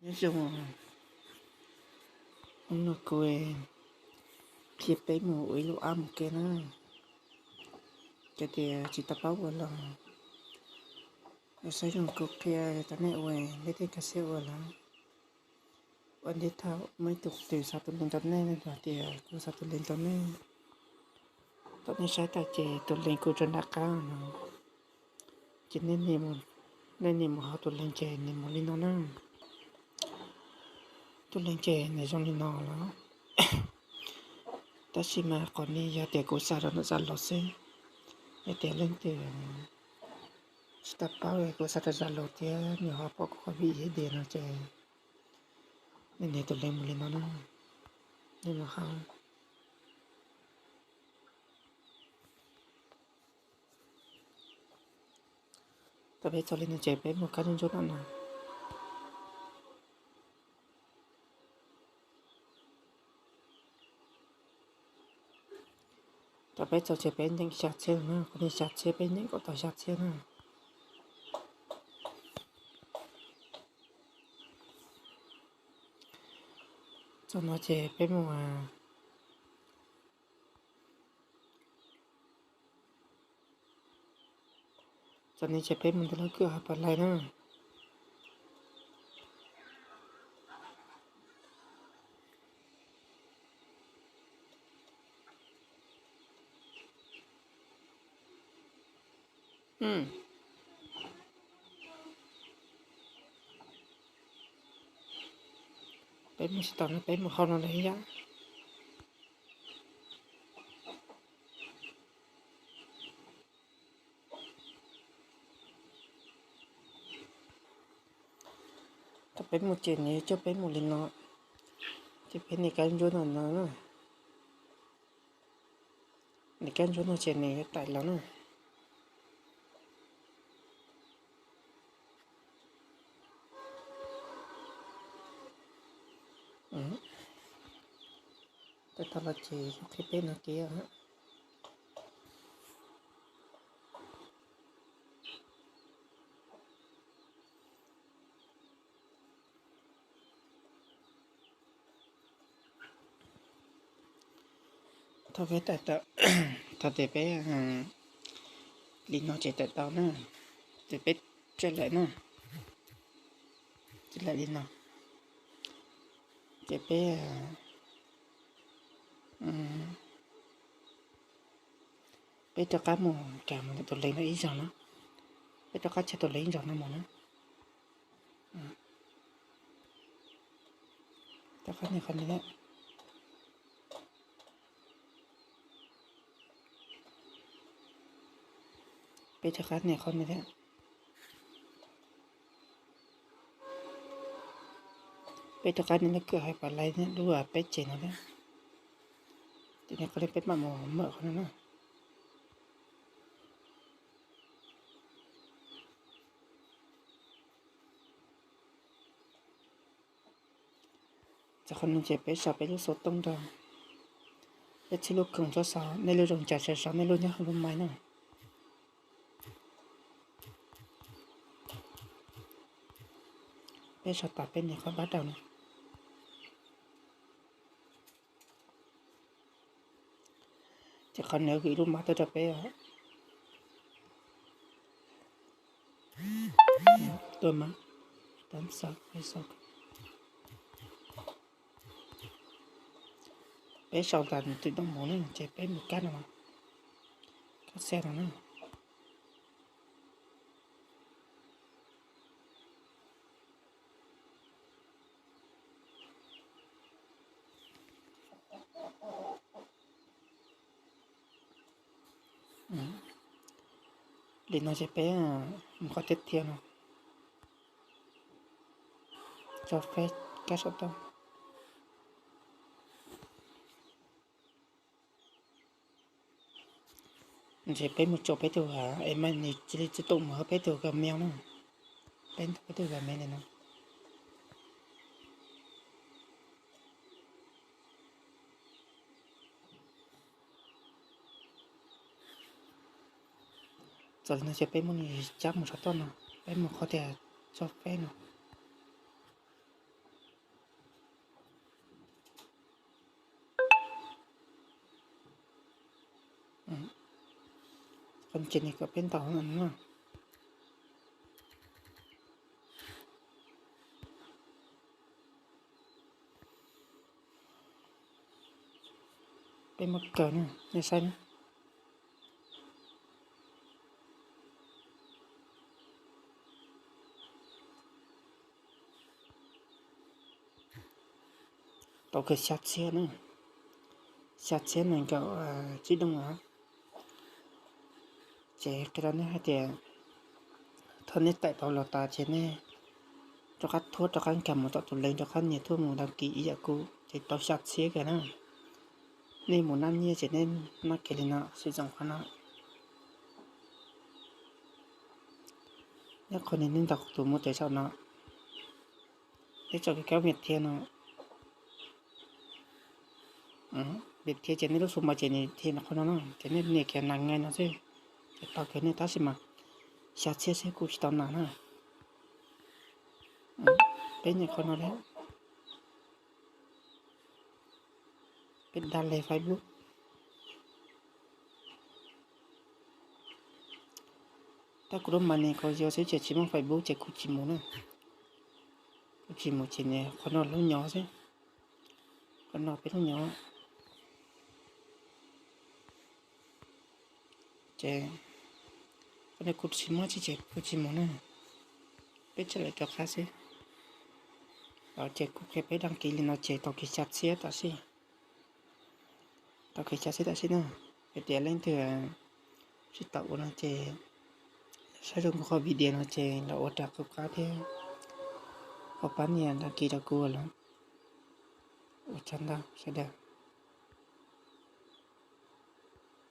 Nyob zoo, hnub no kuv qhia peb mus ua ib lub app mus ke na. Cov tias tsis tau paub ua los, saib zoo kuv qhia rau nej ua, nej thiaj kav siab ua los. Ua ntej thaum muaj ib tug twg xa tus link rau nej, nej hais tias kuv xa tus link rau nej. Thaum nej saib tag ces tus link kuj tso nram qab no, ces nej nias mus hauv tus link ces nws mus li no na. Tus link ces nws zoo li no los, tab sis mas qhov no yog tias kuv xa rau ntawm Zalo xwb. Yog tias leej twg tsis tau paub kuv xa rau Zalo thiab nws ho pom kuv qhov video no ces nej nias tus link mus li no na, nej mus hauv. Thaum peb txog li no ces peb mus kab ntsuab ntsuab tom no. Thaum peb txog ces peb nyeem xya txhiab no na, kuv nias xya txhiab, peb nyeem kom tau xya txhiab na. Txog no ces peb mus, txog no ces peb mus ntawm lub kwj ha pam lais na. Peb mus tsis tau no, peb mus hauv no lawm ib yam. Thaum peb mus ces nws yuav coj peb mus li no, ces peb nias kab ntsuab no no na. Nias kab ntsuab no ces nws yuav tải los na. Tau los ces qhia peb no kiag. Thaum peb tau, thaum tias peb li no ces tawm tau na, ces peb tsa lawm na, tsa lawm li no, ces peb, peb rov qab mus, mus tus link no ib zaug na, peb rov qab tsa tus link ib zaug no mus na. Rov qab nias qhov no thiab. Peb rov qab nias qhov no thiab. Peb rov qab nias lub kwj ha pam lais lub peb ces no thiab. Ces nias qhov no peb mam mus mawm qhov no na. Txog qhov no ces peb sau peb lub xov tooj rau, peb txhij lub khoom txhob sau nej lub zoo cas, sau nej lub nyob hauv lub mais na. Peb sau tas peb nias qhov bắt đầu no. Ces qhov no gửi lub mã tuaj rau peb. Tuaj mã, peb sau tas nws tự động mus na, ces peb mus kab no, kab xe no na. Li no ces peb mus qhov tiếp theo no, cho phép kab saum toj. Ces peb mus tso peb tus, es mas nws cia li tự động mus hauv peb tus Gmail na. Peb ntaus peb tus Gmail li no. Txog li no ces peb muab nws cab mus saum toj no, peb mus qhov tias cho phép no. Tau ces nws kom peb ntaus no. Peb muab kaw na, nej saib na. Tau kiag xya txhiab na, xya txhiab nees nkaum tsib doos na. Ces qhia rau nej hais tias thaum nej tải tau los tas ces nej rov qab thuab rov qab nkag mus tom tus link rov qab nias thuab mus đăng ký ib yam kuv ces tau xya txhiab kiag na. Nej mus nab nyiaj ces nej nab kiag li no, sib zoo qhov no. Nyob qhov no nej ntaus tus mus rau saum no, nej tso kiag kab Viettel no. Viettel ces nej lub xu mos ces nws thiaj nws qhov no na, ces nej nias kiag nais ngai no xwb, ces tau kiag nej tab sis mas xya txhiab xwb kuj tsis tau nas na. Peb nias qhov no thiab. Peb đăng lên Facebook. Tab kuv lub màn hình qhov yog xwb ces tsis muaj Facebook ces kuv tsis mus na. Kuv tsis mus ces nias qhov no lub nyov xwb. Qhov no peb lub nyov. Ces qhov no kuv tsis muaj tsi ces kuv tsis mus na. Peb txhaj lawm rov qab xwb. Ces kuv qhia peb đăng ký li no ces tau kiag xya txhiab tam sim. Tau kiag xya txhiab tam sim na. Yog tias leej twg tsis tau ua no ces saib zoo kuv qhov video no ces los ua rau kuv qab thiab. Ho pab nias đăng ký rau kuv los. Ua tsaug ntau sawv daws.